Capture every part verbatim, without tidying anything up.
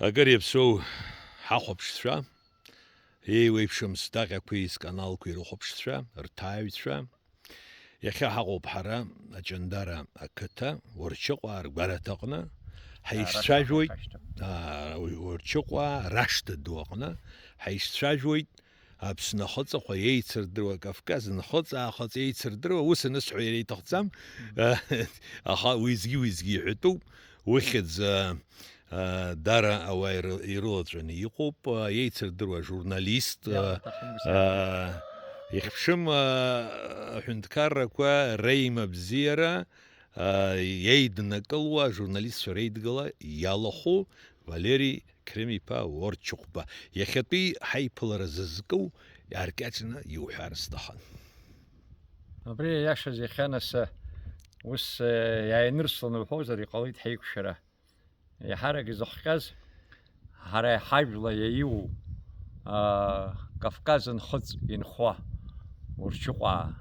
Акыр иаԥсоу ҳахәаԥшцәа, еиуеиԥшым сдаҟьақәеи сканалқәеи рыхәаԥшцәа, рҭааҩцәа, иахьа ҳаҟоуп ҳара Аҷандара ақыҭа, Урчыҟәаа ргәараҭаҟны, ҳаишцәажәоит, аа, Урчыҟәаа рашҭа ду аҟны, ҳаишцәажәоит, Аԥсны ахыҵәахәа еицырдыруа, Кавказ нхыҵ-аахыҵ еицырдыруа, ус анысҳәо иара иҭахӡам, аха уеизгьы-уеизгьы иҳәатәуп, ухьӡ, а, а, дара ауаа иры-, ирылаҵәаны иҟоуп, а, еицырдыруа ажурналист, а, а, ихьԥшым, а, аҳәынҭқаррақәа реимабзиара, а, еиднакылуа ажурналистцәа реидгыла иалахәу Валери Қьрым-иԥа Орчыхәба, иахьатәи ҳаиԥылара зызку иааркьаҿны иуҳәар сҭахын. Абри аиашаз иахьа нас, ус, иааинырсланы уҳәозар, иҟалеит ҳаиқәшәара. Еиҳарак изыхҟьаз, ҳара ҳажәла иаиу, аа, Кавказ нхыҵ инхо Урчыҟәаа,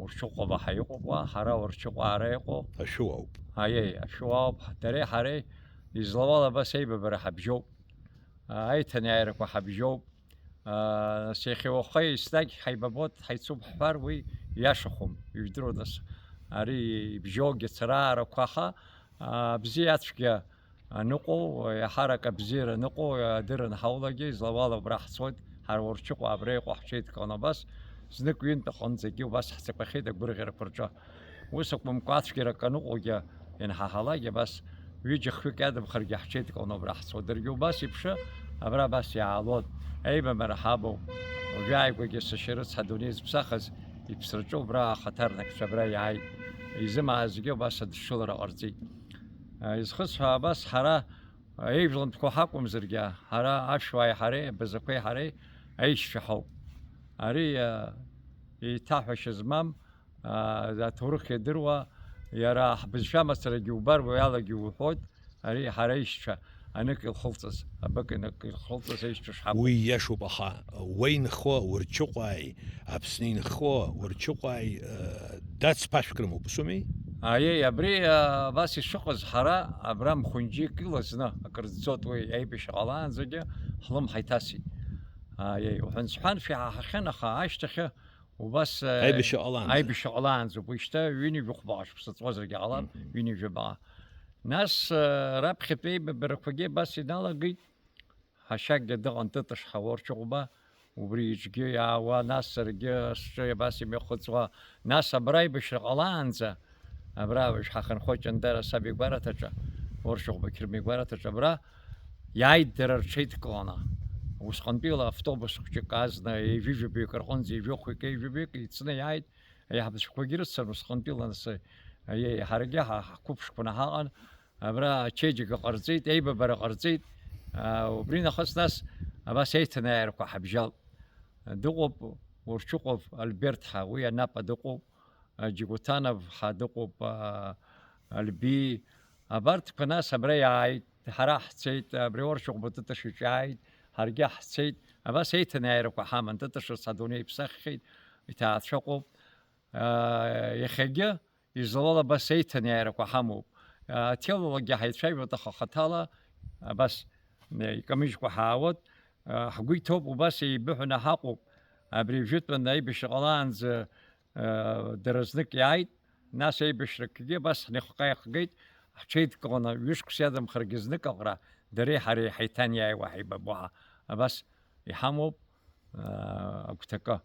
Урчыҟәаба ҳәа иҟоуп уа, ҳара Урчыҟәаара иҟоу. Ашәуа ауп. Аиеи, ашәуа ауп. Дареи ҳареи излауала абас аибабара ҳабжьоуп. Аиҭанеиаарақәа ҳабжьоуп. Нас иахьа уахеи еснагь ҳаибабоит, ҳаицуп ҳҳәар, уи иашахом, ижәдыруа, нас ари ибжьоугьы ацараарақәа, аха, а, бзиа ацәгьа аныҟоу, еиҳарак абзиара аныҟоу, адырра анҳаулагьы, излауала убра ҳцоит, ҳара Урчыҟәа абра иҟоу ҳҽеидкыланы абас, знык-ҩынтә аҟынӡагьы убас ҳцақәахьеит агәырӷьарақәа рҿы. Ус акәымкәа, ацәгьарак аныҟоугьы ианҳаҳалак, абас ҩыџьа-хҩык иадамхаргьы ҳҽеидкыланы убра ҳцо. Даргьы убас иԥшы, абра абас иаалон. Аибабара ҳабоуп. Уажәааигәагьы сашьа рыцҳа, адунеи зыԥсахыз, иԥсраҿы убра ахаҭарнакцәа абра иааит. Изымаазгьы убас адышшылара ҟарҵеит. Изхысҳәаау абас, ҳара еижәлантәқәа ҳакәымзаргьы, ҳара ашәуааи ҳареи, абазақәеи ҳареи аишьцәа ҳауп. Ари, а, еиҭаҳәашьа змам, аа, аҭоурых иадыруа, иара ҳбызшәа мацарагьы убар, уи алагьы уҳәоит, ари ҳара аишьцәа анык илхылҵыз, абык анык илхылҵыз аишьцәа шҳакәу. Уи ииашоуп, аха уа инхо Урчыҟәааи, Аԥсны инхо Урчыҟәааи, э, дацԥашәк рымоуп, ус ауми? Аиеи, абри, а, абас ишыҟаз, ҳара абра мхәынџьык илазны акыр ӡӡоит, уи аибашьра ҟалаанӡагьы ҳлымҳа иҭасит. Аиеи, уҳәан-сҳәан шәиҳаҳахьан, аха ашьҭахьы Убас, э, аибашьра ҟалаанӡа. Аибашьра ҟалаанӡоуп. Уи шьҭа ҩынҩажәи хәба шықәса ҵуазаргьы ҟалап, мгм, ҩынҩажәи баҟа. Нас, э, раԥхьатәи аибабарақәагьы абас иналагеит. Ҳашьакгьы дыҟан Тытыш ҳауа Урчыҟәба, убри иҿгьы иаауа, нас саргьы сҿы абас имҩахыҵуа. Нас абра аибашьра ҟалаанӡа, абра уажә ҳахынҳәуа Ҷандара саб игәараҭаҿы, Урчыҟәба Қьрым игәараҭаҿы абра, Иааит дара рҽеидкыланы. Усҟантәи ала автобус хәҷык азна, ҩажәи жәабаҩык рҟынӡа, ҩажәи хәҩык, ҩажәи баҩык еицны иааит. Аиҳабацәақәагьы рыцын усҟантәи ала, нас, аиеи, ҳаргьы ҳа-, ҳқәыԥшқәаны ҳаҟан. Абра ачеиџьыка ҟарҵеит, аибабара ҟарҵеит. Аа, убри нахыс нас абас аиҭанеиаарақәа ҳабжьалт. Дыҟоуп Урчыҟәов Альберт ҳәа, уи Анапа дыҟоуп. Џьгәаҭанов ҳәа дыҟоуп, а, Альби. Абарҭқәа нас абра иааит, ҳара ҳцеит, абри Орчыҟәба Тытыш иҿы иааит, ҳаргьы ҳцеит. Абас еиҭанеиаарақәа ҳаман, Тытышырц адунеи иԥсаххьеит, иҭаацәа ыҟоуп. А, иахьагьы излауала абас еиҭанеиаарақәа ҳамоуп. А, ҭелалагьы ҳаицәажәоит, аха хаҭала абас, э, икамыжькәа ҳаауеит. А, ҳгәы иҭоуп, убас еибыҳәаны ҳаҟоуп. Абри жәытәан аибашьра ҟалаанӡа Дара знык иааит, нас аибашьракгьы абас ҳнеихҟьа-еихгеит, ҳҽеидкыланы, ҩышықәса иадамхаргьы знык аҟара дареи ҳареи ҳаиҭанеиааиуа ҳаибабо ҳа-, абас иҳамоуп, аа, агәҭакы.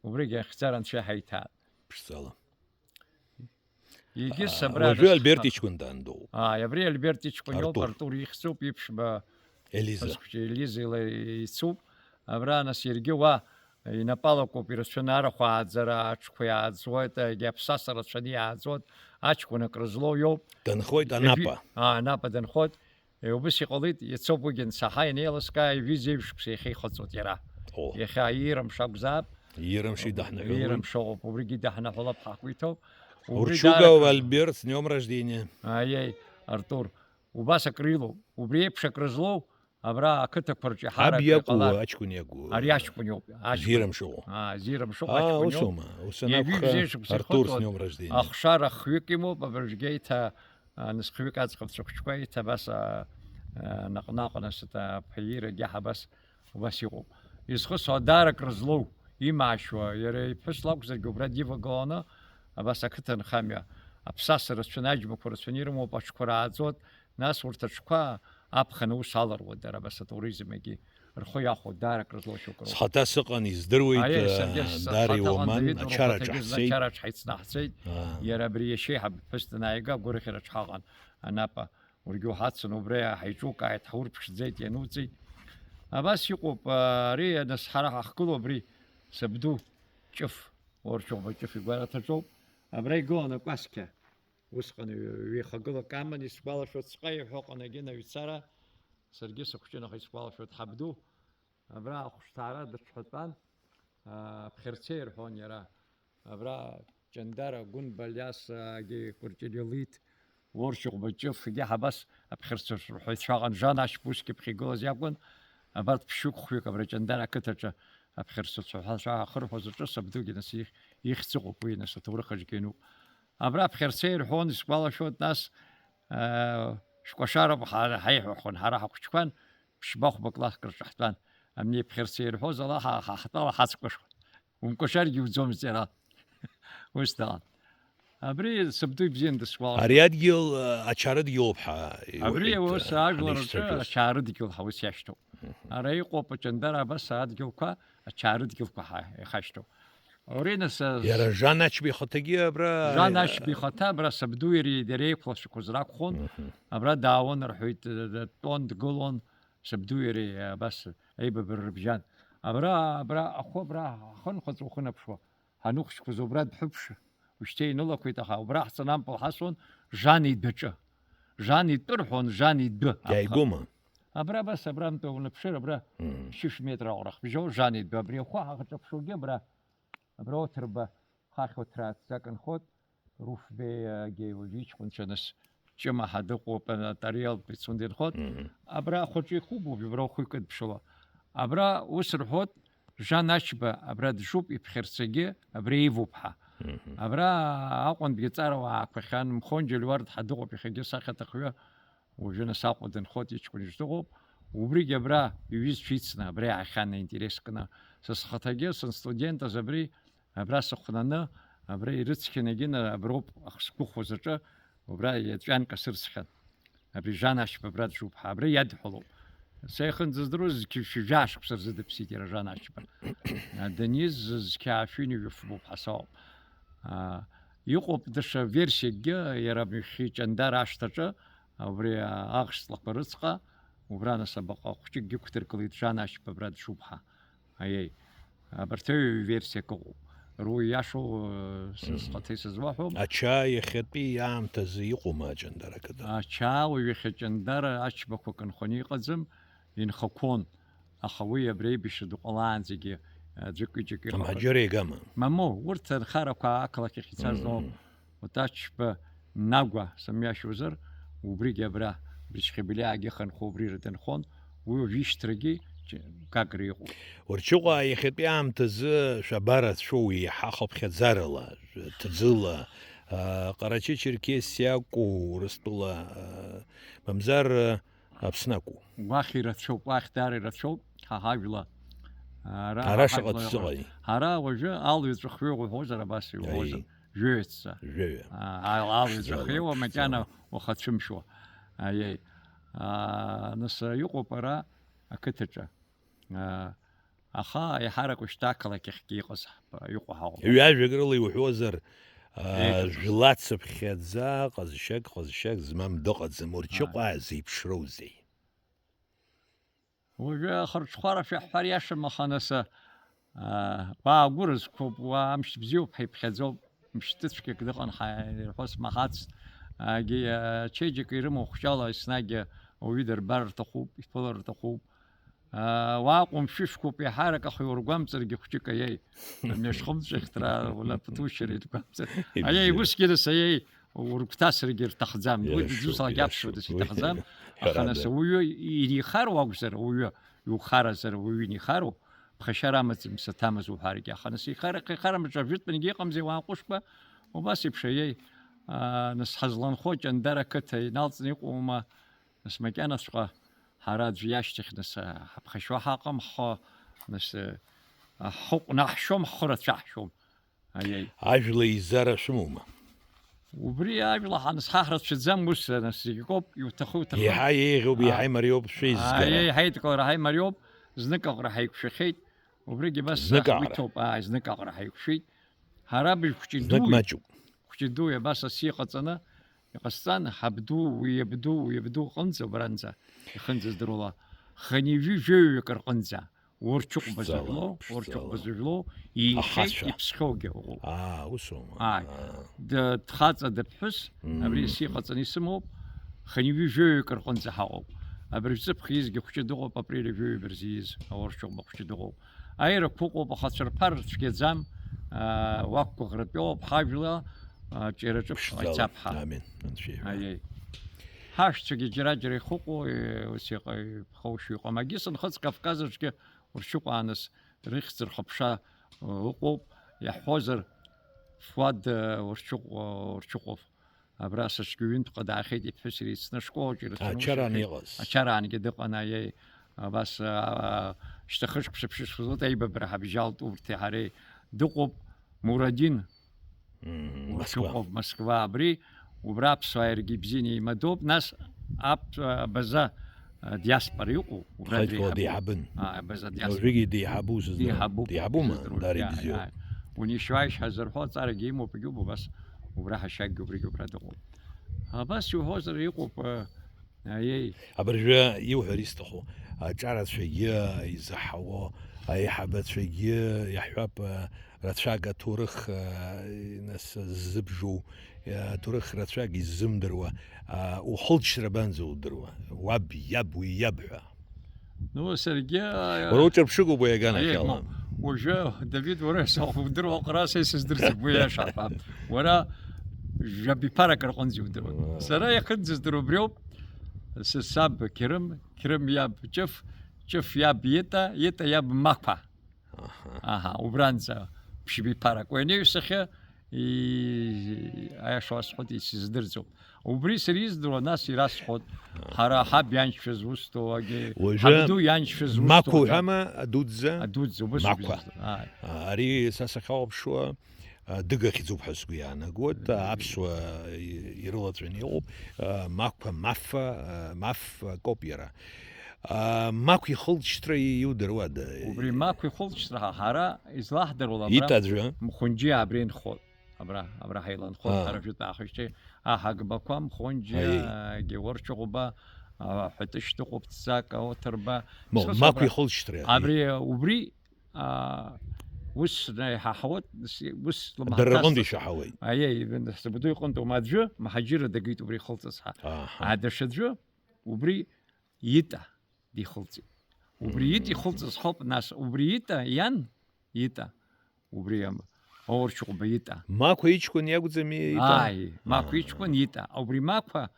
Убригьы ахьӡара анцәа иҳаиҭаат. Ԥшӡала. Егьыс Аа, абра уажәы нас Альберт ҳа-, иҷкәын даан дыҟоуп. Ааи, абри Альберт иҷкәын иоуп, Артур. Артур ихьӡуп, иԥшәма Елиза. Ԥҳәыс хәыҷы Елиза ила ицуп. Абра нас иаргьы уа инапалакуп ирацәаны арахә ааӡара, аҽқәа иааӡуеит, егьи аԥсаса рацәаны иааӡуеит, аҷкәын акры злоу иоуп. Данхоит Егьи-, Анапа. Аа, Анапа данхоит. Е, убыс иҟалеит, иацоуп уигьы ансаҳа, ианеилыскаа, ҩажәи жәеиԥшықәса иахьа ихыҵуеит иара. О. Иахьа иира мшы акәзаап. Иира мшы идаҳныҳәалоит. Иира мшы ыҟоуп, убригьы идаҳныҳәалап, ҳаақәиҭуп. Убри Урчугов даарак-, Альберт, с днём рождения. Аиеи, Артур, убас акры илоуп. Убри еиԥш акры злоу, абра ақыҭақәа рҿы иаҳарак Аб иакәу, иҟалар. Аҷкәын иакәу? Ари аҷкәын иоуп, аҷкәын. Зира мшы ыҟоу. Аа, зира мшы ыҟоу, Аа, аҷкәын ус иоуп. Аума? Ус Ҩажәи анакәха, жәеиԥшықәса Артур, с ихыҵуеит. Днём рождения. Ахшара хҩык имоуп, абыржәгьы еиҭа, а, нас хҩык аӡӷабцәа хәыҷқәа еиҭа абас, а, а, Наҟ-наҟ насыҭ аԥаирагьы ҳабас убас иҟоуп. Изхысуа даара акры злоу, имаашьуа, иара иԥҳәыс лакәзаргьы убра дивагыланы, абас ақыҭа нхамҩа, аԥсаса рацәаны, аџьмақәа рацәаны ирымоуп, аҽқәа рааӡоит, нас урҭ аҽқәа аԥхын аус аларуа дара, абас атуризмгьы рхы иахәо, даара акры злоу шьоук роуп. Схаҭа сыҟан, издыруеит, Аиеи, саргьы э, схаҭа даара аҟан иуаман, Давид ачараҿы рхаҭагьы зны ҳцеит. Ачараҿ ҳаицнаҳҵеит. Аа. Иара абри иашьеи ҳаԥҳәыс данааига, агәырӷьараҿ ҳаҟан, анапа. Уаргьы уҳацын, убри ҳаиҿукааит, ҳурԥшӡеит, иануҵеит. Абас иҟоуп, ари, нас ҳара ҳахгылоу абри сабду Ҷыф, Орчыхәба Ҷыф игәараҭаҿоуп. Абра игылан акәасқьа. Усҟан ҩ-, ҩеихагылак аман, исгәалашәоит, Цҟаи ҳәа ыҟан егьи аҩцара, саргьы сыхәҷын, аха исгәалашәоит, ҳабду. Абра ахәшҭаара дыҽҳәатәан, аа, аԥхьарцеи рҳәон иара. Абра Ҷандара, Гәынба Алиас, егьи Кәырҷелиа Лиҭ, Орчыхәба Ҷыф, егьи ҳабас аԥхьарццәа рҳәаҩцәа ыҟан, Жан Ашьба усгьы ԥхьа игылаз иакәын, абарҭ ԥшьҩык-хәҩык абра Ҷандара ақыҭаҿы аԥхьарццәа ҳәа ахырҳәоз аҿы сабдугьы нас их-, ихьӡ ыҟоуп, уи нас аҭоурых аҿгьы иануп. Абра аԥхьарцеи рҳәон, исгәалашәоит, нас, аа, шәкәашароуп ҳа-, ҳаиҳәахон, ҳара ҳахәыҷқәан, ԥшьба-хәба класск рҿаҳтәан. Абни аԥхьарцеи рҳәоз ала ҳа-, ҳа-, ҳтәала ҳацкәашон. Умкәашаргьы иуӡомызт иара. Ус даан. Абри сабду ибзиан дысгәалашәоит. Ари адгьыл, а, ачарыдгьылуп ҳәа Абри иуҳәеит, ус а, ажәлар рҿы анишьцәажәоз. Ачарыдгьыл ҳәа ус иашьҭоуп. Мгм. Ара иҟоуп Аҷандара абас адгьылқәа, ачарыдгьылқәа ҳәа ихашьҭоуп. Абри нас, а, Иара Жан Ачба ихаҭагьы абра, Жан а, Ачба ихаҭа абра сабду иареи иареи еиқәлашақәаз ракәхон. Мгм. Абра даауан рҳәоит, д-, д-, дтәон, дгылон. Сабду иареи абас аибабара рыбжьан. Абра, абра, ахәы абра ҳхынҳәыҵәҟьа ухынаԥшуа, ҳаныхәыҷқәаз убра дҳәыԥш, ушьҭа инылақәеит, аха убра ҳҵаны ампыл ҳасуан Жан идәаҿы. Жан итәы рҳәон, Жан идәы. Иааигәоума? Абра абас, абрантәи унаԥшыр, абра Мм. шьышә метра аҟара хбжьоу Жан идәы. Абри ахәы ҳахҿаԥшуагьы абра. Абра Оҭырба хахь Оҭраа аҭӡак нхот, Руфбеи, егьи уажә иҷкәынцәа нас Ҷымаҳа дыҟоуп, Натариал Пицунда инхот. Мгм. Абра ахәаҿы ихубоуп, абра ухы икыдԥшыло. Абра ус рҳәот, Жан Ачба абра дшуп, иԥхьарцагьы абра ивоуп ҳәа. Мгм. Абра Аҟәантәгьы ҵарауаа аақәахьан, Мхонџьа Леуард ҳәа дыҟоуп, иахьагьы сахьаҭыхҩы. Уажәы нас Аҟәа дынхот, иҷкәын ишдыҟоуп. Убригь абра иҩызцәа ицны, абра иаахьан аинтерес кны. Са схаҭагьы, санстудентаз абри, абра сыхәнаны, абра ирыцқьаны егьины, аброуп ах-, сгәыхәуаз аҿы, убра иаҵәҩанк асырсхьан. Абри Жан Ашьба абра дшуп ҳәа, абра иадҳәалоуп. Са ихынӡаздыруаз зқьи шәи жәаа шықәса рзы дыԥсит иара Жан Ашьба. А, даниз зқьи шәи ҩажәи фбоуп ҳәа соуп. А, иҟоуп даҽа версиакгьы, иара мҩахьхьи Ҷандар ашҭаҿы, Убри аӷш ҵлақәа рыцҟа, убра нас абаҟа хәҷыкгьы ықәдыргылеит, Жан Ашьба абра дшуп ҳәа. Аиеи. Абарҭ аҩ версиак ыҟоуп. Руаҩ иашоу, э, с-, Мгм. схаҭа исызуаҳәом. Ача иахьатәи аамҭазы иҟоума Аҷандара ақыҭа? Ача уажә иахьа Ҷандара ачбақәа кынхоны иҟаӡам, инхақәон. Аха уи абри аибашьра ду ҟалаанӡагьы, аӡәык-ҩыџьак иҟақәан. Амҳаџьырра игама? Мамоу, урҭ анхарақәа ақалақь ахь ицаз Мм. ноуп. Отачба Нагәа, сымҩашьозар, убригьы абра, Бричхибилиаагьы хынхо убрира дынхон, уи уажәишьҭрагьы Ч-, Гагра иҟоуп. Урчыҟәа иахьатәи аамҭазы шәабара цәоу еиҳа хыԥхьаӡарала, ҭӡыла, а, Ҟарачы-Черкесиа акәу, Урыстәыла, а, мамзар, а, Аԥсны акәу? Уахь ирацәоуп, уахь даара ирацәоуп, ҳа ҳажәла. Ара Ара ҳа шаҟа ҳажәла ҭӡыҟаи? Ара уажәы алҩаҵә хҩы уҳәозар, абас иуҳәозар, Аи. Жәаҩа ҵәца. Жәаҩа. А, ал-, алҩаҵә Ԥшӡала, хҩыуа макьана ԥшӡала. Ухацәымшәо. Аиеи. А, нас, а, иҟоуп ара ақыҭаҿы. А, аха еиҳарак ушьҭа ақалақь ахьгьы иҟаз ҳб-, иҟоу ҳауп. Ҩажәак рыла иуҳәозар, а, Еиҭа. Жәла цыԥхьаӡа, ҟазшьак, ҟазшьак змам дыҟаӡам, урчыҟәаа зеиԥшроузеи? Уажәы ахырҽхәара шәаҳҳәар иашам, аха нас, аа, уа агәы рызқәоуп, уа амш бзиоуп ҳәа иԥхьаӡоуп, мшьҭыцәгьак дыҟан ҳәа ирҳәо смаҳацт. Егьи ачеиџьыка ирымоу хәҷала еснагь ауаҩы дырбар рҭахуп, иԥылар рҭахуп. Аа, уа ҟәымшәышәқәоуп, еиҳарак аха иургәамҵыргьы хәҷык аиеи. Амҩашхымҵәахьҭра унапы ҭушьыр иргәамҵыр. Ибзиоуп. Аиеи, усгьы нас аиеи, ургәҭасыргьы рҭахӡам. Уи Иашоуп, дызусҭалак иашоуп. Аԥсуа дас Уи иҭахӡам. Аха нас ҳәарада. Ауаҩы инихароу акәзар, ауаҩы иухаразар, ауаҩы инихароу, ԥхашьара амаӡам, саҭамыз уҳәаргьы. Аха нас ихара, ихарамаҿы ажәытәангьы иҟамзи, уаа ҟәышқәа, убас еиԥш аиеи. Аа, нас ҳазланхо Ҷандара ақыҭа иналҵны иҟоума, нас макьанаҵәҟьа ҳара аӡәы иашьҭахь, нас, ҳаԥхашьо ҳаҟам, ҳхы, нас, ҳхы ҟәнаҳшьом, ҳхы рацәаҳшьом. Аиеи. Ажәла еизара шәымоума? Убри ажәла ҳанысхаҳ рацәаӡам, ус, нас, зегь акоуп, иуҭаху, иуҭахым. Еиҳа еиӷьуп, еиҳа имариоуп шәеизгара. Аиеи, ҳаидкылара ҳаи мариоуп, зныкаҟара ҳаиқәшәахьеит, убригьы абас зныкаҟара. Иҭоуп, ааи, зныкаҟара ҳаиқәшәеит. Ҳара абжь хәҷы дуи, хәҷы дуи абас асы иҟаҵаны, иҟасҵан, ҳабду, уи иабду, уи иабду ҟынӡа, убранӡа ихынӡаздыруала, хынҩажәи жәаҩаҩык рҟынӡа. Урчыҟәба зыжәлоу, ԥшӡала, урчыҟәба ԥшӡала. Зыжәлоу, иихьеит, ахацәа. Иԥсхьоугьы ыҟоуп. Аа, усоума? Ааи. Аа. Д-, дхаҵа, дыԥҳәыс, мм, абри асы иҟаҵаны исымоуп, хынҩажәи жәаҩаҩык рҟынӡа ҳаҟоуп. Абыржә ҵыԥх изгьы хәҷы дыҟоуп, апрель жәаҩа бырзиз, аурчыҟәба хәҷы дыҟоуп. Аирақәа ыҟоуп, аха цәырԥар цәгьаӡам, аа, уақәгәыӷратәы иоуп, ҳажәла, аа, ҿиараҿы ԥшӡала. Ицап ҳа. Амин. Анцәа иҳәа. Аиеи. Ҳашәцәагьы џьара-џьара ихыҟоу, е, ус иҟа-, иԥхоушьо иҟам. Агьы сынхыҵ Кавказ аҿгьы Урчыҟәа ааныс рыхьӡ рхыԥша, ы, ыҟоуп, иаҳҳәозар, Фуад, ы, Урчыҟә-, ы, Урчыҟәов абра сыҽгьы ҩынтәҟа даахьеит, иԥҳәыс иреицны ашколаҿ ирацәаны аус иҳәеит. Ачараан иҟаз. Ачараангьы дыҟан, аиеи, абас, а, а, шьҭа хышықәса ԥшьышықәса злоуп аибабара ҳабжьалт урҭи ҳареи. Дыҟоуп Мурадин. Мм, Москва. Урчыҟәов, Москва, абри, убра аԥсуаа иаргьы ибзианы еимадоуп, нас аԥ-, абаза, а, диаспора иҟоу, убра ихаҵкуа дреиҳабуп. Деиҳабын. А, абаза диаспора. Уажәыгьы деиҳабу сыздыруам. Деиҳабуп. Деиҳабума, сыздыруам, Дарик, иа-, бзиоуп. Иа-, унишьуаишь ҳазырҳәо аҵарагьы имоуп, егьубо, убас убра ҳашьагьы убригьы убра дыҟоуп. Абас иуҳәозар иҟоуп, а, Аиеи. Абыржәы иуҳәар исҭаху, аҿарацәагьы изаҳауа, аиҳабацәагьы иаҳҳәап, рацәак аҭоурых, нас ззыбжоу, аҭоурых рацәак иззымдыруа, ухылҵшьҭра абанӡа удыруа? Уаб иаб, уи иаб ҳәа. Ну, саргьы, уара уҿырԥшыгоуп уи аганахьала. Аиеи, ма, уажәы, Давид, уара удыруа аҟара са исыздырӡом, уи иаша ҳәа. Уара жәабиԥарак рҟынӡа иудыруан. Сара иахьынӡаздыруа убриоуп. Сы-, саб Қьырым, Қьырым иаб Ҷыф, Ҷыф иаб Ита, Ита иаб Мақәа. Аҳа. Аҳа, убранӡа ԥшьбиԥарак. Уи анаҩсахьы, и-, аиаша уасҳәоит, исыздырӡом. Убри сара издыруа, нас ирасҳәоит, ҳара ҳаб ианшьцәаз ус доуагьы, уажәы ҳабду ианшьцәаз ус Мақәа доуагьы. Уҳәама, адуӡӡа? Адуӡӡа, убыс Мақәа. Убыс, ааи. Ари са сахьахәаԥшуа, а, дыгахьӡуп ҳәа сгәы иаанагоит, а, аԥсуа и-, ирылаҵәаны иҟоуп, а, Мақәа, Мафа, а, Маф акоуп иара. А, Мақә ихылҵшьҭра иудыруада? Убри Мақә ихылҵшьҭра ҳа-, ҳара излаҳдыруа абра Ита аӡәы? Мхәынџьиа абра инхоит. Абра, абра ҳаиланхоит, аа, ҳара жәытә аахижьҭеи аҳагбақәа, Мхәынџьиа, аиеи, Георгь Чыхәба, а, Ҳәатышь дыҟоуп, Ҵак, Оҭырба. Мо, Схы Мақә абра ихылҵшьҭра иахьа. Абри, убри, а, ус наиҳаҳауеит, с-, ус лымҳаҭасҵоит. Дара рҟынтә ишаҳауеит. Аиеи, сабду иҟынтә аума аӡәы, мҳаџьырра дагеит убри ихылҵыз ҳәа. Аҳа. А, даҽаӡәы, убри Ита дихылҵит. Убри Ита ихылҵыз ҳауп, нас, убри Ита иан, Ита, убри ам-, Орчыҟәба Ита. Мақәа иҷкәын иакәӡами Ита? Ааи, Мақәа, аа, иҷкәын Ита. Убри Мақәа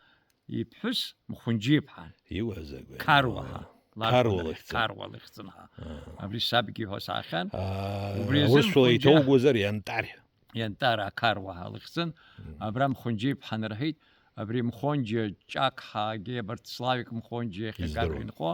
иԥҳәыс Мхәынџьиа иԥҳан. Иуҳәаз агәеиҭа. Қаруа ҳәа. Аа. Ларҳәон, Қаруа лыхьӡын. Қаруа лыхьӡын ҳәа. Аа. Абри сабгьы иҳәо саахьан. Аа, убри азын урысшәала Мхәынџьиа иҭоугозар, Иантар. Иантар, ақарва ҳәа лыхьӡын. Мм. Абра Мхәынџьиа иԥҳа нарҳәеит, абри Мхәонџьиа Ҷақҳагьы, абарҭ Славик Мхәонџьиа иахьа Гагра издыруан. Инхо,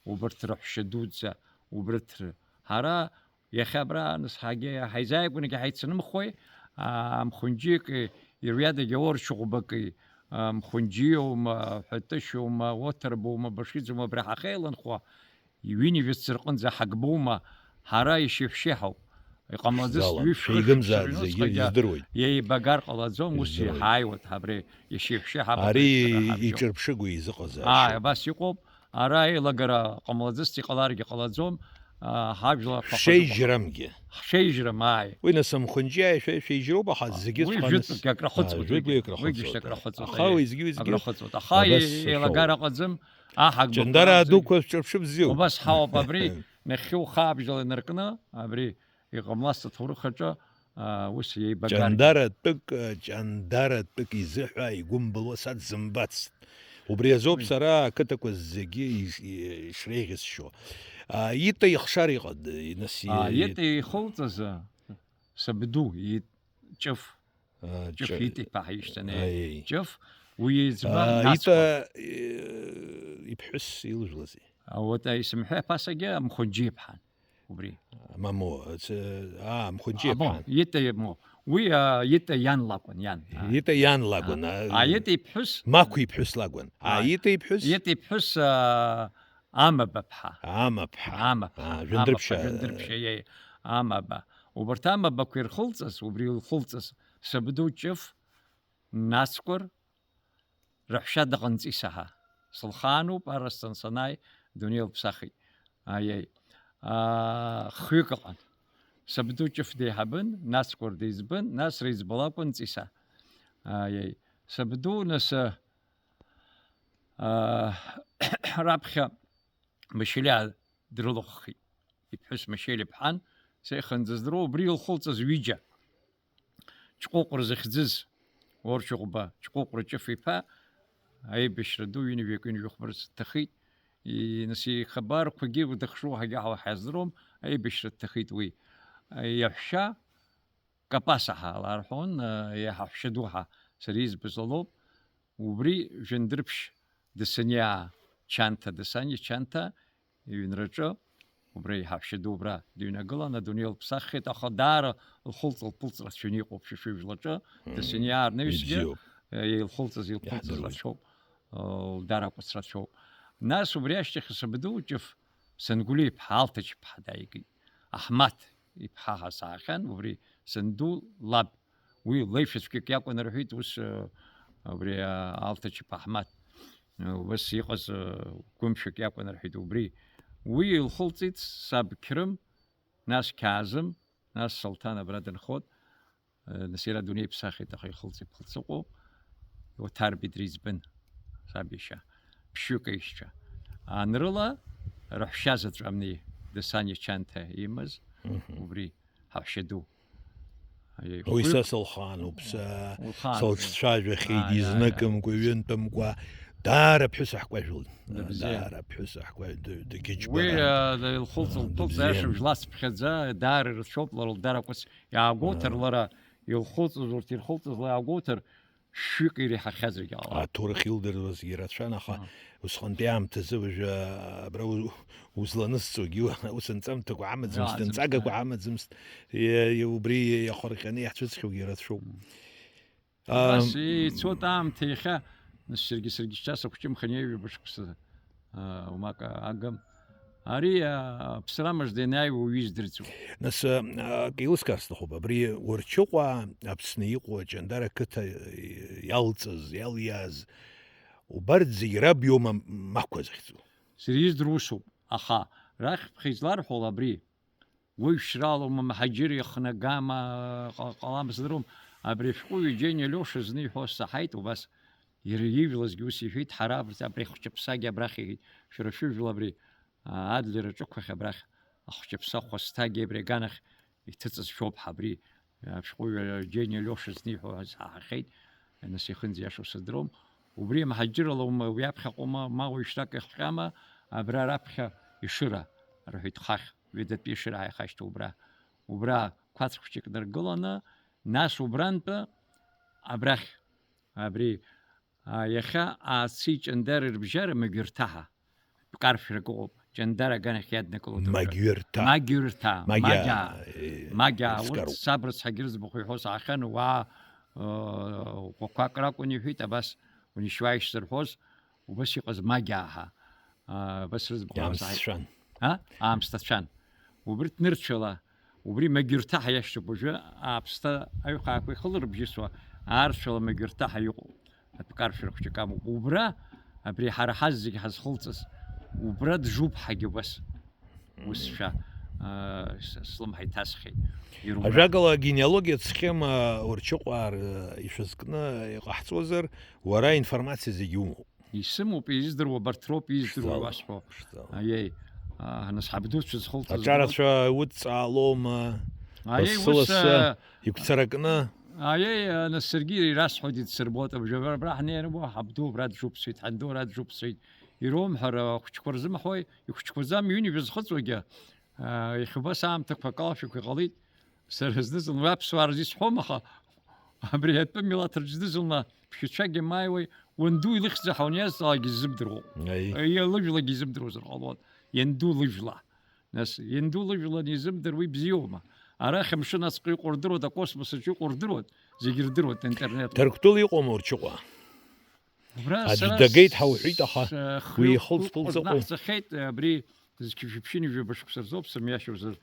убарҭ рыҳәшьа дуӡӡа, убарҭ ры-, ҳара иахьа абра нас ҳагьы ҳаизааигәанагьы ҳаицанымхуеи, аа, Мхәынџьиаки, Ируиадагьы Орчыҟәбаки, аа, Мхәынџьиоума, Ҳәатышьоума, Оҭырбоума, Башиӡоума, абра ҳахьеиланхуа, Ҩынҩажәа рҟынӡа ҳагбоума, ҳара ишьеиҳәшьеиҳауп. Иҟамлаӡац Шәзалам, ҩышә-, шәеигымзааӡ хышә-, зегьы шәыҩнуҵҟагьы издыруеит. Еибагар ҟалаӡом, ус издыруеит. Иҳаиуеит ҳабри, ишьеиҳәшьеиҳаб Ари абри ҳабжьоуп. Иҿырԥшыгоу изыҟазаашьоу. Ааи, абас иҟоуп. Ара еилагара ҟамлаӡац иҟаларгьы ҟалаӡом, а, ҳажәлар ҳәа Шәшеижьрамгьы. Ҳшеижьрам, ааи. Уи нас Мхәынџьиааи шәеи шәеижьроуп, аха зегьы уи шәханыс-, жәытәгьы акрахыҵуеит, а, жәытәгьы, уигьы, уигьы акрахыҵуеит, шьҭа акрахыҵуеит, аха уи зегьы, уи зегьы акрахыҵуеит. Аха абас иеилагар шоуп. Аҟаӡам, аҳ-, агәыԥ Ҷандара аҟаӡам. Адуқәа шәҿырԥшып бзиоуп. Убас ҳауп абри, нахьхьи ухаабжьала инаркны, абри иҟамлац аҭоурых аҿы, а, ус еибагаргьы. Ҷандаратәык, ҷандаратәык изыҳәа игәымбылуа са дзымбацт. Убри азоуп Уи. Сара ақыҭақәа зегьы иш-, ишреиӷьысшьо. А, Ита ихшар иҟад-, инас-, А, и-, Ита ихылҵыз, а, сабду, и-, Ҷыф. А, Ҷыф Ҷы-, Ита иԥа ҳаишьҭан, аиеи. Ҷыф, уи еиҵбы Аа, ҳнацқәа. Ита, э, иԥҳәыс илжәлази? А, вот, а, исымҳәеи аԥасагьы Мхәыҷы иԥҳан. Убри. Мамоу, ц-, аа, Мхәыҷы А, бон, иԥҳан. Ита, бон. Уи, а, Ита иан лакәын, иан. А. Ита иан лакәын, А, а, а, Ита иԥҳәыс Мақә иԥҳәыс лакәын. А, А, Ита иԥҳәыс? Ита иԥҳәыс, а, Амаба ԥҳа. Амаԥҳа. Амаԥҳа. А, Жәындырԥшьа. Амаԥҳа, Жәындырԥшьа, иеи. Амаба. Убарҭ амабақәа ирхылҵыз, убри илхылҵыз, сабду Ҷыф, Нацкәыр, раҳәшьа дыҟан Ҵиса ҳәа. Сылхаануп, арасҵан санааи, дунеи лыԥсахит. Аиеи. Аа, хҩык ыҟан. Сабду Ҷыф деиҳабын, Нацкәыр деиҵбын, нас реиҵбы лакәын Ҵиса. Аиеи. Сабду, нас, аа, раԥхьа Машелиа дрылахәхеит. Иԥҳәыс Машелиа ԥҳан, сеихынӡаздыруа, убри илхылҵыз ҩыџьа. Ҷҟәыҟәра захьӡыз, Орчыҟәба Ҷҟәыҟәра Ҷыф-иԥа, аибашьра ду ҩынҩажәи акы, ҩынҩажәи хәба рзы дҭахеит. И-, нас ихабарқәагьы дахьшоу ҳагьаҳауа ҳаздыруам, аибашьра дҭахеит уи. Иаҳәшьа Капаса ҳәа ларҳәон, иаҳа ҳәшьа ду ҳәа сара избаз лоуп. Убри Жәындырԥшь Дасаниаа Чанҭа, Дасаниа Чанҭа иҩнраҿы, убра иҳаҳәшьа ду убра дыҩнагылан, адунеи лыԥсаххьеит, аха даара лхылҵ-лԥылҵ рацәаны иҟоуп Шәышәыжәлаҿы. Мм. Дасаниаа рнаҩсгьы, Ибзиоуп. Э, илхылҵыз, илԥылҵыз Иаҳдыруеит. Рацәоуп, э, лдаракәац рацәоуп. Нас убри ашьҭахь сабду Ҷыф Сангәлиа иԥҳа Алҭач иԥҳа дааигеит. Аҳмаҭ иԥҳа ҳәа саахьан, убри санду лаб. Уи леишәацәгьак иакәын рҳәеит, ус, э, убри, э, Алҭач иԥа Аҳмаҭ, э, убас иҟаз, э, гәымшәак иакәын рҳәеит, убри. Уи илхылҵит саб Қьрым, нас Қьаазым, нас Солҭан абра дынхот, э, нас иара адунеи иԥсахит, аха ихылҵ-иԥылҵ ыҟоуп. Оҭарбеи дреиҵбын, саб иашьа. Ԥшьҩык аишьцәа. Анрыла, раҳәшьа заҵә амни, Дасаниа Чанҭа имаз, Мгм. Убри. Ҳаҳәшьа ду. Аиеи, Уи хәҩык. Са сылхаануп, са Улхаануп, сылҿцәажәахьеит, Ааи, ааи, ааи. Изныкымкәа, ҩынтәымкәа, даара ԥҳәыс аҳкәажәлон. Дыбзиан. Даара ԥҳәыс аҳкәажә-, д-, дгьыџьбаран. Уи, а, илхылҵ-, А, лԥылҵ дыбзиан. Аиашажә лацԥхьаӡа, даара ирацәоуп, лара лдаракәац иаагәоуҭар, Аа. Лара илхылҵыз, урҭ ирхылҵыз ла иаагәоуҭар, шәҩык иреиҳахьазаргьы ҟалап. Аҭоурых илдыруазгьы ирацәан, аха Аа. Усҟантәи аамҭазы уажәы абра у-, узланысҵогьы ус нҵамҭақәа амаӡамызт, Иааӡамызт, нҵагақәа аиа. Амаӡамызт, е-, е-, убри иахырҟьаны иаҳцәыӡхьоугьы рацәоуп. Мм. Абас Ам, ицоит аамҭа иахьа, нас саргьы, саргьы шьҭа сахәҷымхан ҩажәа шықәса, а, умак агым. Ари, а, аԥсра мыжда ианааиуа уаҩы издырӡом. Нас, а, акы еилыскаар сҭахуп, абри Уарчыҟәа Аԥсны иҟоу Аҷандара ақыҭа иалҵыз, иалиааз, Убарҭ зегь раб иоума Мақәа захьӡу? Сара издыруа усоуп, аха рахьԥхьа изларҳәо ала абри. Уаҩшьралоума, мҳаџьыр иахнагама, ҟа-, ҟалама сыздыруам. Абри ашәҟәыҩҩы Џьениа Лиоша зны иҳәо саҳаит убас. Иара ижәлазгьы ус иҳәеит, ҳара абри, абри ахәҷаԥсагьы абрахь иҳәеит, шәара шәыжәла абри, а, Адлер аҿықәахь абрахь ахәҷаԥса хәасҭагьы абри аганахь иҭыҵыз шәоуп ҳабри. Ашәҟәыҩҩы Џьениа Лиоша зны иҳәо ҳаҳахьеит, нас ихынӡ иашоу сыздыруам. Убри мҳаџьырала ума, уи аԥхьаҟоума, ма уаҩшьрак ихҟьама, абра раԥхьа Ешыра рҳәеит, хахь, ҩадатәи Ешыра ҳаихашьҭоу убра. Убра қәацә хәҷык наргыланы, нас убрантәы абрахь, абри А, иахьа Аацы Ҷандар рыбжьара Магәырҭаҳа. Ԥкаршәрак ыҟоуп. Ҷандар аганахь иаднакылоит. Магәырҭа. Магәырҭа. Магиа, Магиа. Э, Магиа. Урҭ скароуп. Саб рыцҳагьы рыӡбахә иҳәо саахьан, уаа, э, ӷәақәак ракәын иҳәеит, абас унишьуа ишзырҳәоз, убас иҟаз Магиа ҳәа. А, абас рыӡбахә иҳәо саахьан. Иаамсҭцәан. А? Аамсҭацәан. Убри ҭнырцәала, убри Магьырҭаҳа иашьҭоуп уажәы, ааԥсҭа аҩхаақәа ихыларбжьысуа, аарцәала Магьырҭаҳа иҟоуп. Атәкаршәра хәҷык амоуп. Убра, абри ҳара ҳазегь ҳазхылҵыз, убра джуп ҳагьы убас. Усшәа, аа, с-, слымҳа иҭасхьеит. Ирумра. Ажәакала, агенеалогиатә схема Урчыҟәаа р-, ишәызкны иҟаҳҵозар, уара аинформациа зегьы умоуп. Исымоуп, издыруа абарҭ роуп, издыруа Ԥшӡала, иуасҳәо. Ԥшӡала. Аиеи, а, нас ҳабдуцәа зхылҵыз Аҿарацәа удҵаалома? Аиеи, лассы-лассы ус, а, игәцаракны? Аиеи, а, нас саргьы ирасҳәоит, идсырбоит, абжьабара абра ҳнеирбо, ҳабду абра дшуԥсуеит, ҳанду ара дшуԥсуеит. Ироумҳәар, ахәыҷқәа рзымҳәои, ихәыҷқәаӡам, иҩнҩажәа зхыҵуагьы, а, иахьа убас аамҭақәа акалашәақәа иҟалеит. Сара зны-зынла аԥсуаа рзы исҳәом, аха абри атәы милаҭ рҿы зны-зынла ԥхьаҩцәагьы мааиуеи, уанду илыхьӡ ҳауниазҵаалак иззымдыруа. Аи. Иа лыжәлагьы изымдыруазар ҟалон. Ианду лыжәла. Нас, ианду лыжәла анизымдыр, уи бзиоума? Арахь амшын ацҟьа иҟоу рдыруеит, акосмос аҿы иҟоу рдыруеит, зегьы рдыруеит интернетла. Ҭырқәтәыла иҟоума Урчыҟәа? Убра аӡә сара дагеит ҳәа уҳәеит, аҳа, с-, хҩы уи ихылҵ хҩык ԥылҵыҟәу. Ҟазнаҳҵахьеит, абри зқьи жәшәи ԥшьынҩажәи жәаба шықәса рзоуп сымҩашьозар,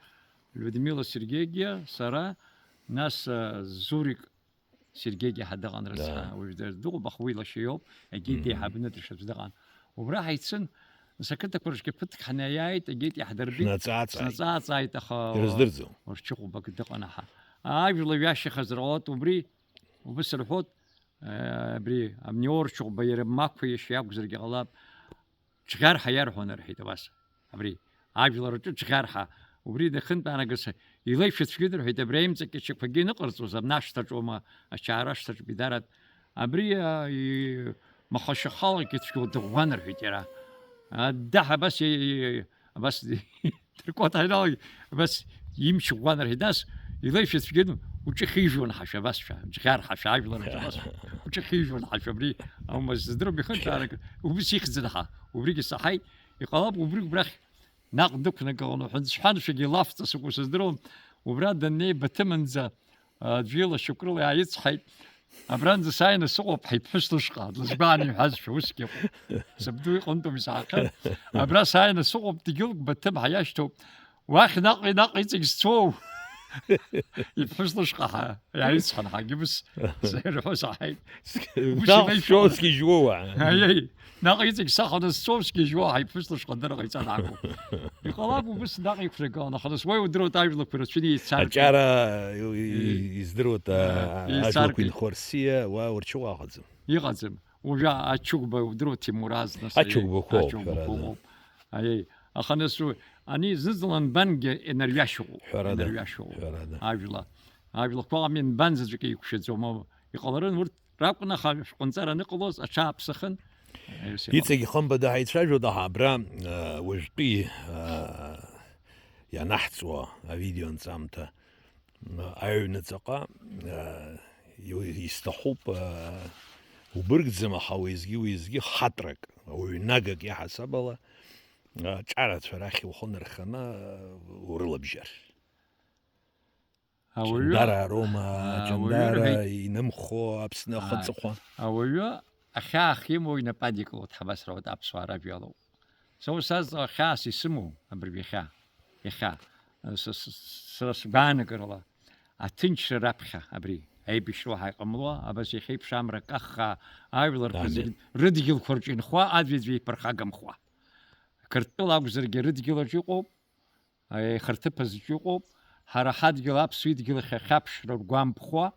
Людмила Сергеигьы, сара, нас, а, Зурик Сергеигьы ҳа дыҟан, рыцҳа, да, уажә дыр-, дыҟоуп, аха уи лашьа иоуп, егьи, мгм, деиҳабны дышаӡә дыҟан. Убра ҳаицын, нас ақыҭақәа рҿгьы ԥыҭк ҳнеиааит, егьи иаҳдырбеит. Шәнаҵааҵааит. Снаҵааҵааит, аха ирыздырӡом. Урчыҟәбак дыҟан, аҳа. Ажәла ҩашьахазар ҟалоит, убри, убыс рҳәоит, э, абри, абни Урчыҟәба иара Мақәа иашьа иакәзаргьы ҟалап. Џьӷьарҳа иарҳәон, рҳәеит, абас. Абри, ажәлар рҿы Џьӷьарҳа. Убри дахынтәаанагаз илеишәа цәгьан, рҳәеит, абри аимҵакьачақәагьы аныҟарҵоз, абна ашҭаҿоума, ачаара ашҭаҿ бидарат. Абри, а, и-, махашьахалагьы цәгьоу дыӷәӷәан, рҳәеит иара. Аддаҳ абас, и-, и-, абас, Трикот ҳаиналагьы, абас имч ӷәӷәан, рҳәеит, нас, илеишәа цәгьан, уҿы хижәон ҳашәа, абасшәа, Џьӷьарҳа, шәа ажәлар рҿы абасшәа, уҿы хижәон ҳашәа, абри аума сыздырам, ихынҳәаарак, убыс ихьӡын ҳа, убригьы саҳаит, иҟалап, убри убрахь наҟ дықәнагалон, уҳәан, сҳәан, шәагьы лафҵас укәу сыздыруам, убра даннеи Баҭымынӡа, аӡәы ила шьоукрыла иааицҳаит, абранӡа сааины сыҟоуп ҳа иԥҳәыс лышҟа, длызгәааны иҳәазшәа, усгьы ыҟоуп. Сабду иҟынтәым исаахьан. Абра сааины сыҟоуп, дгьылк Баҭым ҳа иашьҭоуп. Уахь наҟ-наҟ иҵегь сцоу? Иԥҳәыс лышҟа ҳа, иааицҳан, ҳагьы ус сырҳәо саҳаит. Ус наҟ инаҩс сшәо сгьежьуоу, аа. Аиеи, наҟ иҵегь саханы сцоу сгьежьуа, ҳа иԥҳәыс лышҟа адырра ҟаиҵан акәу. Иҟалап, убыс наҟ иқәнагалан, аха нас уаҩ удыруеит ажәлақәа рацәаны еицаркит. Аҿара и-, и-, Ии. Издыруеит, а, Ии, ажәлақәа еицаркит. Инхо рсиа, уа урчыуа ыҟаӡам. Иҟаӡам. Уажәы ачыгәба удыруеит, Ҭемураз, нас, аиеи, ачыгәбақәоуп, ачыгәбақәа ҳәарада. Ыҟоуп. Аиеи. Аха нас уи, ани зны-зынла анбангьы инарҩашьоуп. Ҳәарада. Инарҩашьоуп. Ҳәарада. Ажәла. Ажәлақәа ами, нбан заҵәык еиқәшәаӡом. Иҟаларын урҭ ракәын, аха шәҟәынҵара аныҟалоз, аҽааԥсахын. Аиус иҟалеит. Иҵегь хымԥада ҳаицәажәоит, аха абра, а, уажәтәи, а, ианаҳҵуа авидео нҵамҭа, а, аҩныҵаҟа, а, иу-, исҭахуп, а, убыргӡам, аха уеизгьы-уеизгьы хатрак, ауаҩнагак иаҳасаб ала, а, ҿарацәа рахь ухы нырханы, а, урылабжьар. Ауаҩы, Ҷандара роума, ауаҩы Ҷандара рҳәеит, инымхо Аԥсны ахы, ааи, аҵыхәа. Ауаҩы ахьаа ахьимоу инапы адикылоит, ҳабасра, вот аԥсуаа ражәа иалоуп. Са ус азҵаауа хьаас исымоу абыржәы иахьа, иахьа, с-, с-, сара сгәаанагарала, аҭынчра раԥхьа абри, аибашьра уаҳа иҟамло, абас иахьеиԥш амра каххаа, ажәларқәа, амин, зегьы рыдгьылқәа рҿы инхо, аӡәи-аӡәи иԥырхагамхуа. Қырҭтәыла акәзаргьы рыдгьыл аҿы иҟоуп, аихырҭыԥ азҿы иҟоуп, ҳара ҳадгьыл аԥсуа идгьыл ахь ахьаԥшра ргәамԥхо,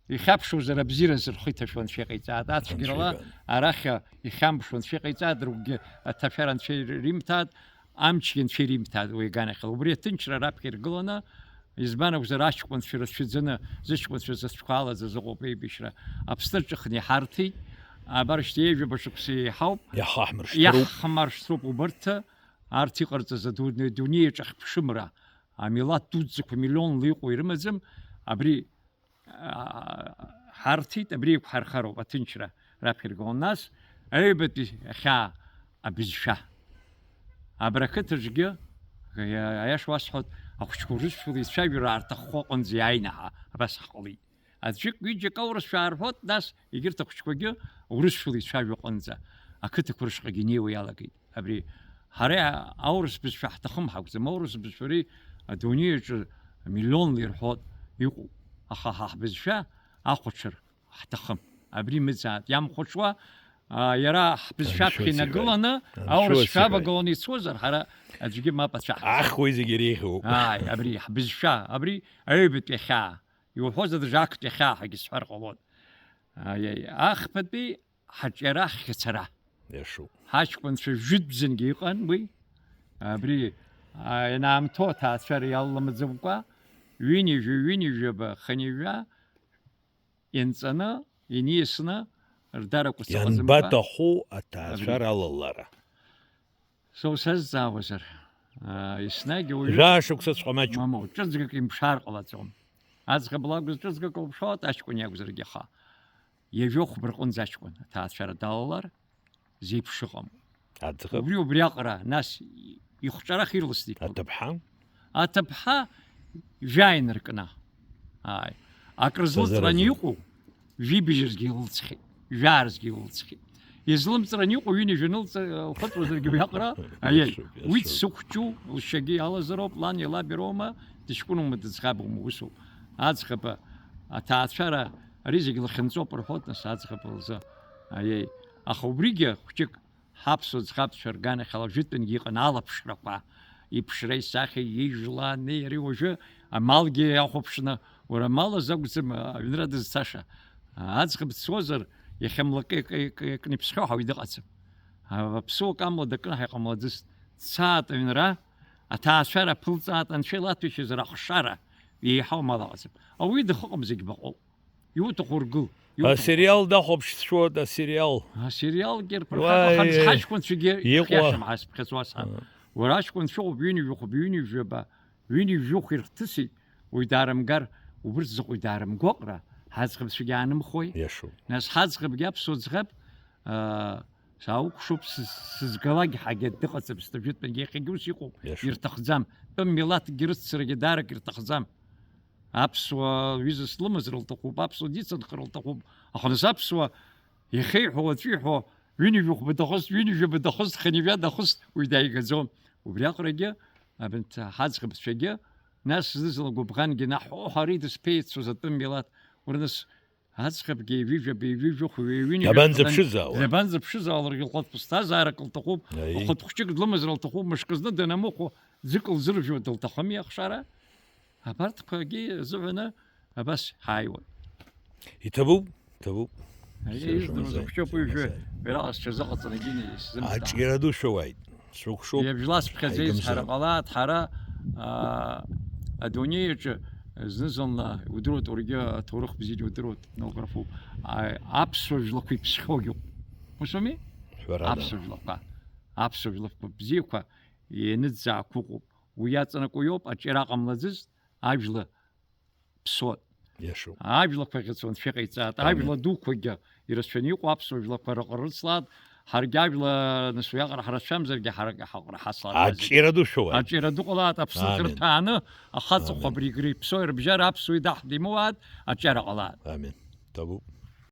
ихьаԥшуазар абзиаразы рхы иҭашәо Анцәа иҟаиҵааит, ацәгьарала Анцәа иҳәан. Арахь ихьамԥшуа Анцәа иҟаиҵааит, рыгәгьы аҭашәара Анцәа иримҭааит, амчгьы Анцәа иримҭааит уи аганахьала. Убри аҭынчра раԥхьа иргыланы, избан акәзар, аҷкәынцәа рацәаӡаны, зыҷкәынцәа зыцәқәа алаӡаз ыҟоуп еибашьра. Аԥсны рҿыхны иҳарҭеит, абар шьҭа ҩажәаба шықәса еиҳауп. Иаҳхаҳмыршҭроуп. Иаҳхмаршҭроуп убарҭ. Арҭ иҟарҵаз адунеи, адунеи аҿы ахьԥшымра, амилаҭ дуӡӡақәа миллионла иҟоу ирымаӡам, абри, аа, ҳарҭеит, абри еиқәҳархароуп аҭынчра раԥхьа иргон. Нас аҩбатәи ахьаа абызшәа. Абра ақыҭаҿгьы, аиаша уасҳәоит, ахәыҷқәа урысшәала ицәажәара аарҭаххо аҟынӡа иааины ҳа абас ҳҟалеит. Аӡәык-ҩыџьак аурысшәа аарҳәот, нас егьырҭ ахәыҷқәагьы урысшәала ицәажәо аҟынӡа, ақыҭақәа рышҟагьы инеиуа иалагеит. Абри ҳара аурыс бызшәа ҳҭахым ҳакәӡам, аурыс бызшәа ари адунеи аҿы миллионла ирҳәот иҟоуп, аха ҳа ҳбызшәа ахәаҽыр ҳҭахым. Абри мыӡаат иамхәаҽуа, а, иара ҳбызшәа аԥхьа инагыланы, аурысшәа авагыланы ицозар, ҳара аӡәгьы мап ацәаҳкӡом. Ах, уи зегьы иреиӷьуп. Ааи, абри ҳбызшәа, абри аҩбатәи ахьаа. Иуҳәозар, даҽа актәи ахьаа ҳәагьы сҳәар ҟалон. Аиеи, ахԥатәи ҳаҿиара ҳхьацара. Иашоуп. Ҳаҷкәынцәа жәытәӡангьы иҟан уи. Абри, а, ианаамҭоу аҭаацәара иалламӡамкәа, ҩынҩажәа, ҩынҩажәаба, хынҩажәа инҵаны, иниасны, рдарақәа сыҟаӡамкәа. Ианбаҭаху аҭаацәара алалара? Абри. Са усазҵаауазар, аа, еснагь ауаҩы жәаа шықәсаҵәҟьа маҷуп. Мамоу, ҿыцгак имԥшаар ҟалаӡом. Аӡӷаб лакәыз ҿыцгак лыԥшуеит, аҷкәын иакәзаргьы аха. Ҩажәа хәба рҟынӡа аҷкәын аҭаацәара далалар, зеиԥш ыҟам. Аӡӷаб. Убри, убри аҟара, нас ихәҿарах ирласны иқәлоит. Аҭыԥҳа? Аҭыԥҳа жәа инаркны. Ааи. Акры злыҵраны иҟоу, жәибжьырзгьы илылҵхьеит, жәаарзгьы илылҵхьеит. Излымҵраны иҟоу, ҩынҩажәа нылҵ-, лхыҵуазаргьы уи аҟара, аиеи. Иашоуп, уи иашоуп. Дсыхәҷу, лшьагьы иалазароуп, лан илаб ироума, дыҷкәыноума, дыӡӷабума, усоуп. Аӡӷаб аҭаацәара ари зегь лахьынҵоуп рҳәоит, нас, аӡӷаб лзы. Аиеи. Аха убригьы хәҷык ҳаԥсуа ӡӷабцәа рганахьала жәытәынгьы иҟан алаԥшрақәа, иԥшра, исахьа, ижәла, ани, ари уажәы амалгьы иахәаԥшны, уара амал азы акәӡам аҩнра дызцаша. Аӡӷаб дцозар, иахьа млакы ик-, ик-, икны иԥсхьоу ҳәа уаҩ дыҟаӡам. Аԥсуак амла дакны ҳәа иҟамлаӡыст. Дцаат аҩнра, аҭаацәара ԥылҵаат, анцәа илаҭәашьазар ахшара, еиҳау амал аҟаӡам. Ауаҩы дахыҟам, зегь баҟоуп. Иуҭаху ргыл. Иуҭаху. Асериал дахәаԥш дшәоит, асериал. Асериалгьы рԥырхагаханӡа ҳаҷкәынцәагьы иҟоу. Иашам ҳазԥхьаӡо ас. Уара аҷкәынцәа ыҟоуп, ҩынҩажәа хәба, ҩынҩажәаба, ҩынҩажәа хәба ирҭысит, уаҩ даарымгар, убырҭ заҟа уаҩ даарымго аҟара, ҳаӡӷабцәагьы аанымхои? Иашоуп. Нас ҳаӡӷабгьы аԥсуа ӡӷаб, аа, саукәшоуп, сыз-, сызгалак ҳәагьы дыҟаӡам, сҭажәытәангьы иахьагьы ус иҟоуп, иашоуп. Ирҭахӡам. Тәым милаҭкгьы рыццарагьы даарак ирҭахӡам. Аԥсуа ҩыза слымазар лҭахуп, аԥсуа дицынхар лҭахуп, аха нас аԥсуа иахьеиҳәо, уаҵәы иҳәо, ҩынҩажәа хәба дахыст, ҩынҩажәаба дахыст, хынҩажәа дахыст, уи дааигаӡом. Убри аҟарагьы, абанҭ ҳаӡӷабцәагьы, нас зны-зынла гәыбӷангьы наҳәо, ҳәа ари дысԥеицәоз атәым милаҭ, уара нас аӡӷабгьы ҩажәаба, ҩажәа хәба, ҩынҩажәа хәба, дабанӡаԥшызаауа? Дабанӡаԥшызаауа, ларгьы лхатә ԥсҭазаарак лҭахуп, лхатә хәҷык длымазар лҭахуп, мышкы зны данамыхәо, ӡык лзыржәуа дылҭахыми ахшара? Абарҭқәагьы азыҳәаны абас ҳааиуан. Иҭабуп, иҭабуп. Ари Сержа издыруаз Мазаи, ахәҷы Сержа уажәы Мазаи. Уи раҟа сҽазыҟаҵарагьы исзымдыруан. Аҿиара ду шәоуааит. Сукәшоуп. Иабжьласԥхьаӡеит, ҳара ҟалааит, ҳара, аа, адунеи аҿы зны-зынла удыруеит, уаргьы аҭоурых бзианы удыруеит, этнографуп. А, аԥсуа жәлақәа иԥсхьоугьы ыҟоуп. Ус ауми? Ҳәарада. Аԥсуа жәлақәа. Аԥсуа жәлақәа бзиақәа ианыӡаақәа ыҟоуп. Уи иаҵанакуа иоуп, аҿиара ҟамлаӡыст, ажәла ԥсуан. Иашоуп. Ажәлақәа ӷьацо анцәа иҟаиҵааит, амин. Ажәла дуқәагьы ирацәаны иҟоу аԥсуа жәлақәа рыҟара рыцлааит, ҳаргьы ажәла нас уиаҟара ҳрацәамзаргьы ҳарак ҳаҟара ҳацлааит. Аҿиара ду шәоуааит. Аҿиара ду ҟалааит, Аԥсны, амин. Хырҭәааны ахаҵахә, амин. Абри Игри Ԥсои рыбжьара аԥсуа идаҳдимоуааит, аҿиара ҟалааит. Амин. Ҭабуп.